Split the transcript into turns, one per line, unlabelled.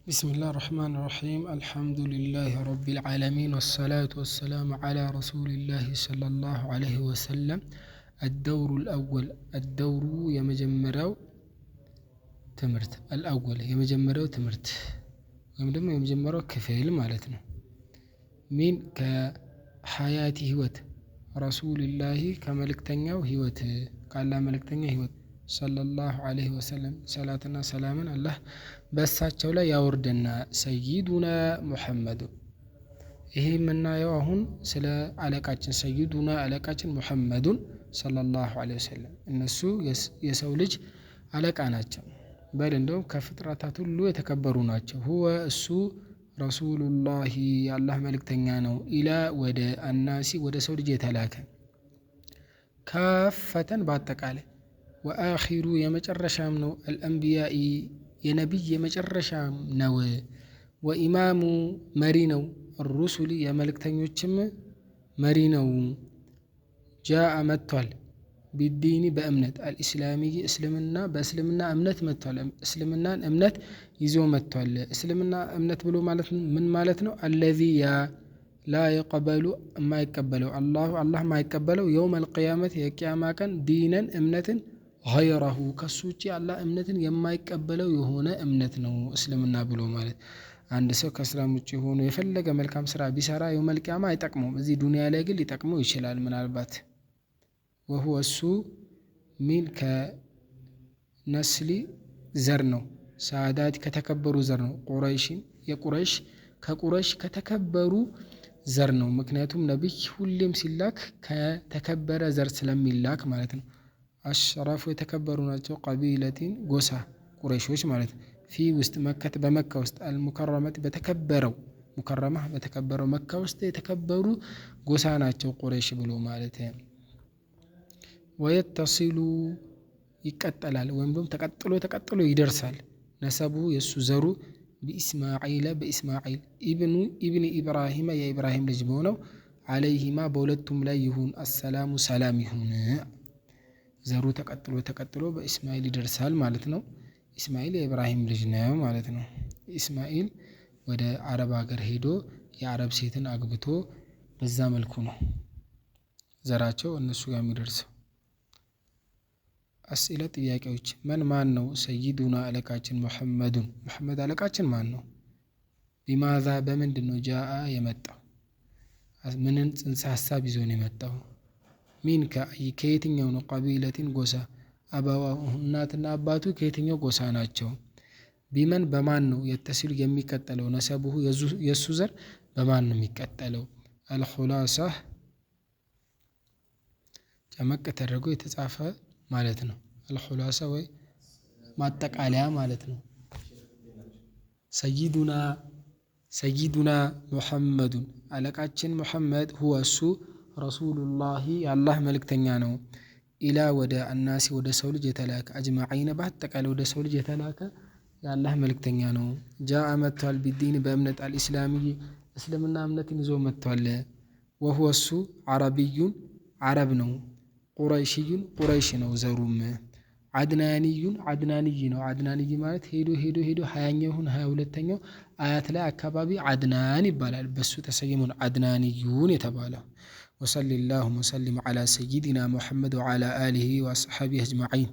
بسم الله الرحمن الرحيم، الحمد لله رب العالمين، والصلاة والسلام على رسول الله صلى الله عليه وسلم። الدور الأول፣ الدور የመጀመሪያው ትምህርት፣ الأول የመጀመሪያው ትምህርት ወይም ደግሞ የመጀመሪያው ክፍል ማለት ነው። من ከ حياة ህይወት رسول الله ከመልእክተኛው ህይወት፣ ከአላህ መልእክተኛ ህይወት صلى الله عليه وسلم፣ ሰላትና ሰላምን አላህ በእሳቸው ላይ ያወርድና سيدنا محمد። ይሄ የምናየው አሁን ስለ አለቃችን سيدنا አለቃችን محمد صلى الله عليه وسلم። እነሱ የሰው ልጅ አለቃ ናቸው። በል እንደውም ከፍጥረታት ሁሉ የተከበሩ ናቸው። هو እሱ رسول الله የአላህ መልእክተኛ ነው። إلى ወደ الناس ወደ ሰው ልጅ የተላከ፣ كافة በአጠቃላይ፣ وآخر የመጨረሻም ነው። الأنبياء የነቢይ የመጨረሻም ነው። وإمام መሪ ነው። الرسل የመልእክተኞችም መሪ ነው። جاء መጥቷል። بالدين በእምነት الإسلامي እስልምና በእስልምና እምነት መጥቷል። እስልምናን እምነት ይዞ መጥቷል። እስልምና እምነት ብሎ ማለት ምን ማለት ነው? الذي ያ لا يقبل የማይቀበለው الله አላህ የማይቀበለው يوم القيامة የቅያማ ቀን دينا እምነትን غيره ከሱ ውጪ አላህ እምነትን የማይቀበለው የሆነ እምነት ነው እስልምና ብሎ ማለት። አንድ ሰው ከእስላም ውጪ ሆኖ የፈለገ መልካም ስራ ቢሰራ يوم القيامة አይጠቅመውም። እዚህ ዱንያ ላይ ግን ሊጠቅመው ይችላል ምናልባት። وهو እሱ من ከ نسل ዘር ነው። سادات ከተከበሩ ዘር ነው። قريش የቁረይሽ፣ ከቁረይሽ ከተከበሩ ዘር ነው። ምክንያቱም ነቢይ ሁሌም ሲላክ ከተከበረ ዘር ስለሚላክ ማለት ነው። أشرف የተከበሩ ናቸው። قبيلة ጎሳ ቁረይሾች ማለት ነው። في ውስጥ مكة በመካ ውስጥ المكرمة በተከበረው፣ مكرمة በተከበረው መካ ውስጥ የተከበሩ ጎሳ ናቸው ቁረይሽ ብሎ ማለት። ويتصل ይቀጠላል ወይም ደግሞ ተቀጥሎ ተቀጥሎ ይደርሳል። نسبه የእሱ ዘሩ بإسماعيل በኢስማዒል ابن إبراهيم የኢብራሂም ልጅ በሆነው عليهما በሁለቱም ላይ ይሁን السلام ሰላም ይሁን። ዘሩ ተቀጥሎ ተቀጥሎ በኢስማኤል ይደርሳል ማለት ነው። ኢስማኤል የኢብራሂም ልጅ ነው ማለት ነው። ኢስማኤል ወደ አረብ ሀገር ሄዶ የአረብ ሴትን አግብቶ በዛ መልኩ ነው ዘራቸው እነሱ ጋር የሚደርሰው። أسئلة ጥያቄዎች፣ من ማን ነው? سيدنا አለቃችን محمد ሙሐመድ አለቃችን ማን ነው? بماذا በምንድን ነው جاء የመጣው? ምንን ጽንሰ ሀሳብ ይዞ ነው የመጣው? من ከየትኛው ነው قبيلة ጎሳ? أبواه እናትና አባቱ ከየትኛው ጎሳ ናቸው? بمن በማን ነው يتصل የሚቀጠለው نسبه የእሱ ዘር በማን ነው የሚቀጠለው? الخلاصة ጨመቅ ተደርጎ የተጻፈ ማለት ነው። الخلاصة ወይ ማጠቃለያ ማለት ነው። سيدنا محمد አለቃችን ሙሐመድ هو እሱ رسول الله የአላህ መልእክተኛ ነው። إلى ወደ الناس ወደ ሰው ልጅ የተላከ፣ أجمعين በአጠቃላይ ወደ ሰው ልጅ የተላከ የአላህ መልእክተኛ ነው። جاء መጥቷል። بالدين በእምነት الإسلامي እስልምና እምነትን ይዞ መጥቷል። وهو እሱ عربي አረብ ነው። قرشي ቁረይሽ ነው ዘሩም። عدناني አድናንይ ነው። አድናንይ ማለት ሄዶ ሄዶ ሄዶ 20ኛው ይሁን 22ኛው አያት ላይ አካባቢ አድናን ይባላል። በሱ ተሰይሞ ነው عدنانيون የተባለው። وصل اللهم وسلم على سيدنا محمد وعلى آله وأصحابه أجمعين።